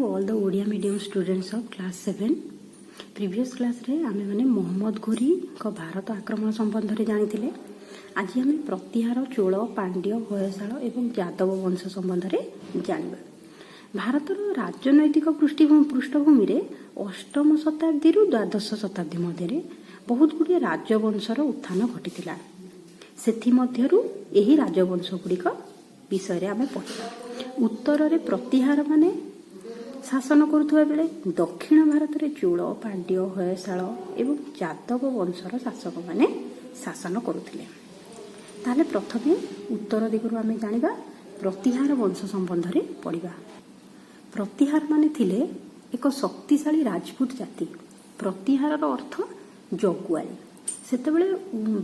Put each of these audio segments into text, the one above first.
to all the Odia medium students of class 7. Previous କ୍ଲାସ୍ରେ ଆମେମାନେ ମହମ୍ମଦ ଘୋରୀଙ୍କ ଭାରତ ଆକ୍ରମଣ ସମ୍ବନ୍ଧରେ ଜାଣିଥିଲେ। ଆଜି ଆମେ ପ୍ରତିହାର, ଚୋଳ, ପାଣ୍ଡ୍ୟ, ହୋୟଶାଳ ଏବଂ ଯାଦବ ବଂଶ ସମ୍ବନ୍ଧରେ ଜାଣିବା। ଭାରତର ରାଜନୈତିକ ପୃଷ୍ଠଭୂମିରେ ଅଷ୍ଟମ ଶତାବ୍ଦୀରୁ ଦ୍ୱାଦଶ ଶତାବ୍ଦୀ ମଧ୍ୟରେ ବହୁତ ଗୁଡ଼ିଏ ରାଜବଂଶର ଉତ୍ଥାନ ଘଟିଥିଲା। ସେଥିମଧ୍ୟରୁ ଏହି ରାଜବଂଶ ଗୁଡ଼ିକ ବିଷୟରେ ଆମେ ପଢ଼ିବା। ଉତ୍ତରରେ ପ୍ରତିହାର ମାନେ ଶାସନ କରୁଥିବା ବେଳେ ଦକ୍ଷିଣ ଭାରତରେ ଚୋଳ, ପାଣ୍ଡ୍ୟ, ହୋୟଶାଳ ଏବଂ ଯାଦବ ବଂଶର ଶାସକମାନେ ଶାସନ କରୁଥିଲେ। ତାହେଲେ ପ୍ରଥମେ ଉତ୍ତର ଦିଗରୁ ଆମେ ଜାଣିବା, ପ୍ରତିହାର ବଂଶ ସମ୍ବନ୍ଧରେ ପଢ଼ିବା। ପ୍ରତିହାର ମାନେ ଥିଲେ ଏକ ଶକ୍ତିଶାଳୀ ରାଜପୁତ ଜାତି। ପ୍ରତିହାରର ଅର୍ଥ ଜଗୁଆଳି। ସେତେବେଳେ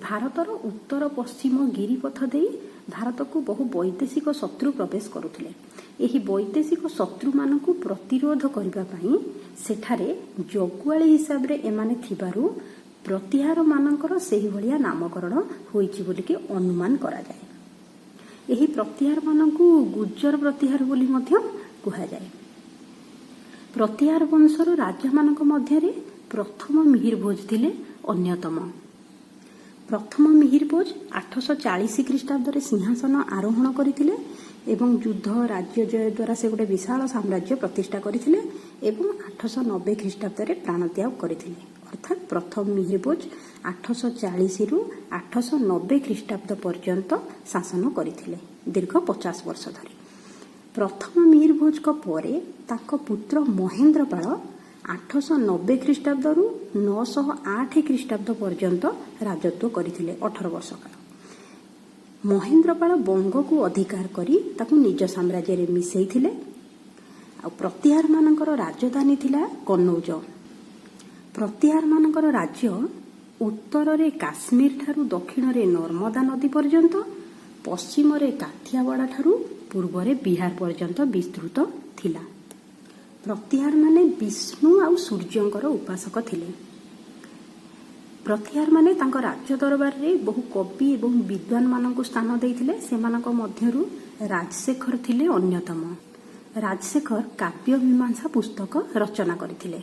ଭାରତର ଉତ୍ତର ପଶ୍ଚିମ ଗିରିପଥ ଦେଇ ଭାରତକୁ ବହୁ ବୈଦେଶିକ ଶତ୍ରୁ ପ୍ରବେଶ କରୁଥିଲେ। ଏହି ବୈଦେଶିକ ଶତ୍ରୁମାନଙ୍କୁ ପ୍ରତିରୋଧ କରିବା ପାଇଁ ସେଠାରେ ଜଗୁଆଳି ହିସାବରେ ଏମାନେ ଥିବାରୁ ପ୍ରତିହାରମାନଙ୍କର ସେହିଭଳିଆ ନାମକରଣ ହୋଇଛି ବୋଲିକି ଅନୁମାନ କରାଯାଏ। ଏହି ପ୍ରତିହାରମାନଙ୍କୁ ଗୁଜର ପ୍ରତିହାର ବୋଲି ମଧ୍ୟ କୁହାଯାଏ। ପ୍ରତିହାର ବଂଶର ରାଜାମାନଙ୍କ ମଧ୍ୟରେ ପ୍ରଥମ ମିହିର ଭୋଜ ଥିଲେ ଅନ୍ୟତମ। ପ୍ରଥମ ମିହିର ଭୋଜ 840 ଖ୍ରୀଷ୍ଟାବ୍ଦରେ ସିଂହାସନ ଆରୋହଣ କରିଥିଲେ ଏବଂ ଯୁଦ୍ଧ ରାଜ୍ୟ ଜୟ ଦ୍ୱାରା ସେ ଗୋଟେ ବିଶାଳ ସାମ୍ରାଜ୍ୟ ପ୍ରତିଷ୍ଠା କରିଥିଲେ ଏବଂ 890 ଖ୍ରୀଷ୍ଟାବ୍ଦରେ ପ୍ରାଣତ୍ୟାଗ କରିଥିଲେ। ଅର୍ଥାତ୍ ପ୍ରଥମ ମିହିର ଭୋଜ 840ରୁ 890 ଖ୍ରୀଷ୍ଟାବ୍ଦ ପର୍ଯ୍ୟନ୍ତ ଶାସନ କରିଥିଲେ, ଦୀର୍ଘ 50 ବର୍ଷ ଧରି। ପ୍ରଥମ ମିହିର ଭୋଜଙ୍କ ପରେ ତାଙ୍କ ପୁତ୍ର ମହେନ୍ଦ୍ରପାଳ 890 ଖ୍ରୀଷ୍ଟାବ୍ଦରୁ 908 ଖ୍ରୀଷ୍ଟାବ୍ଦ ପର୍ଯ୍ୟନ୍ତ ରାଜତ୍ୱ କରିଥିଲେ, 18 ବର୍ଷ କାଳ। ମହେନ୍ଦ୍ରପାଳ ବଙ୍ଗକୁ ଅଧିକାର କରି ତାକୁ ନିଜ ସାମ୍ରାଜ୍ୟରେ ମିଶେଇଥିଲେ। ଆଉ ପ୍ରତିହାରମାନଙ୍କର ରାଜଧାନୀ ଥିଲା କନୌଜ। ପ୍ରତିହାରମାନଙ୍କର ରାଜ୍ୟ ଉତ୍ତରରେ କାଶ୍ମୀର ଠାରୁ ଦକ୍ଷିଣରେ ନର୍ମଦା ନଦୀ ପର୍ଯ୍ୟନ୍ତ, ପଶ୍ଚିମରେ କାଥିଆବାଡ଼ା ଠାରୁ ପୂର୍ବରେ ବିହାର ପର୍ଯ୍ୟନ୍ତ ବିସ୍ତୃତ ଥିଲା। ପ୍ରତିହାରମାନେ ବିଷ୍ଣୁ ଆଉ ସୂର୍ଯ୍ୟଙ୍କର ଉପାସକ ଥିଲେ। ପ୍ରତିହାରମାନେ ତାଙ୍କ ରାଜ୍ୟ ଦରବାରରେ ବହୁ କବି ଏବଂ ବିଦ୍ୱାନମାନଙ୍କୁ ସ୍ଥାନ ଦେଇଥିଲେ। ସେମାନଙ୍କ ମଧ୍ୟରୁ ରାଜଶେଖର ଥିଲେ ଅନ୍ୟତମ। ରାଜଶେଖର କାବ୍ୟ ମୀମାଂସା ପୁସ୍ତକ ରଚନା କରିଥିଲେ।